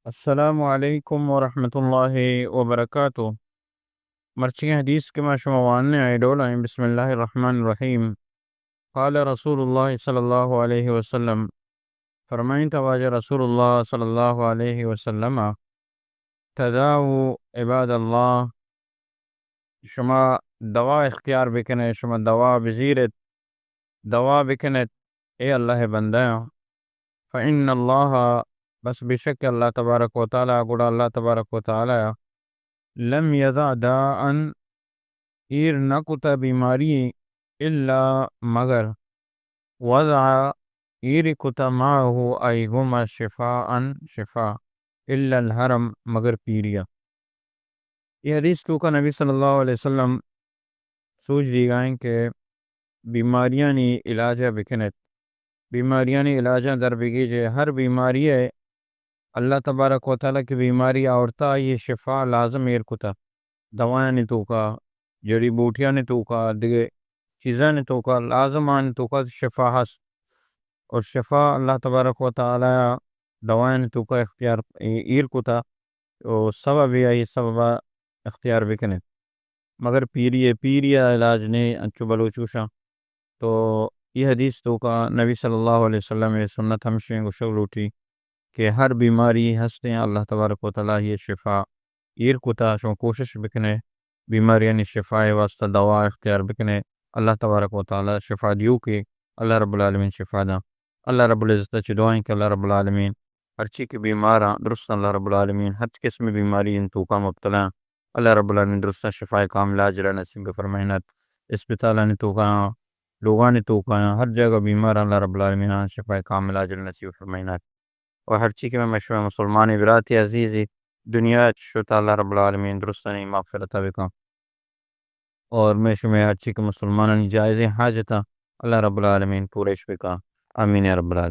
السلام علیکم ورحمۃ اللہ وبرکاتہ۔ مرچی حدیث کہ ما شما واننے آئی ڈول آئیں۔ بسم اللہ الرحمن الرحیم۔ قال رسول اللہ صلی اللہ علیہ وسلم، فرمائیں واجہ رسول اللہ صلی اللہ علیہ وسلم، تداووا عباد اللہ، شما دوا اختیار بکنے، شما دوا بزیرت، دوا بکنت، اے اللہ بندیاں۔ فإن اللہ، بس بشک اللہ تبارک و تعالی، گڑا اللہ تبارک و تعالی لم یضع داء، ایر نہ کتا بیماری، الا، مگر، وضع، ایر کتا، معه، آئی گوما، شفاء، شفا، الا الحرم، مگر پیریا۔ اے حدیث توکا نبی صلی اللہ علیہ وسلم سوج دیگائیں کہ بیماریانی علاجا بکنت، بیماریانی علاجاں در بگیجے۔ ہر بیماری ء اللہ تبارک و تعالی کہ بیماری آورتا، آئی شفا لازم ایر کتا۔ دوایانی توکا، جڑی بوٹیانی توکا، دگہ چیزانی توکا، لازم آنی توکا شفا ہست۔ اور شفا اللہ تبارک و تعالی دوایانی توکا اختیار ایر کتا، و سبب آئی سبب اختیار بکنت۔ مگر پیری ء، پیری ء علاج نے، انچو بلوچ گوشاں۔ تو اے حدیث توکا نبی صلی اللہ علیہ وسلم ء سنت ہمشیں گوشگ لوٹی کہ ہر بیماری ہستیں اللہ تبارک و تعالی ء شفا ایر کتا، شما کوشش بکنے بیماریانی شفا ء واسطہ دوا اختیار بکنے۔ اللہ تبارک و تعالی شفا دیوکے، اللہ رب العالمین شفا داں۔ اللہ رب العزت ء چہ دعائیں کہ اللہ رب العالمین ہرچی کہ بیماراں درستاں اللہ رب العالمین ہر قسم بیماری ان توکا مبتلا ہیں، اللہ رب العالمین درستاں شفا کاملہ عاجلہ نصیب فرمائینات۔ اسپتالانی توکا، لوگانی توکا، ہر جگہ بیمار اللہ رب العالمین آں شفا کاملہ عاجلہ نصیب فرمائینات۔ و ہرچی کہ میں شما مسلمان براتے عزیز دنیا شتا، اللہ رب العالمین درستانی مغفرت بکن۔ اور میں شما ہرچی کہ مسلمانانی جائزیں حاجتاں اللہ رب العالمین پورش بکن۔ آمین یا رب العالمین۔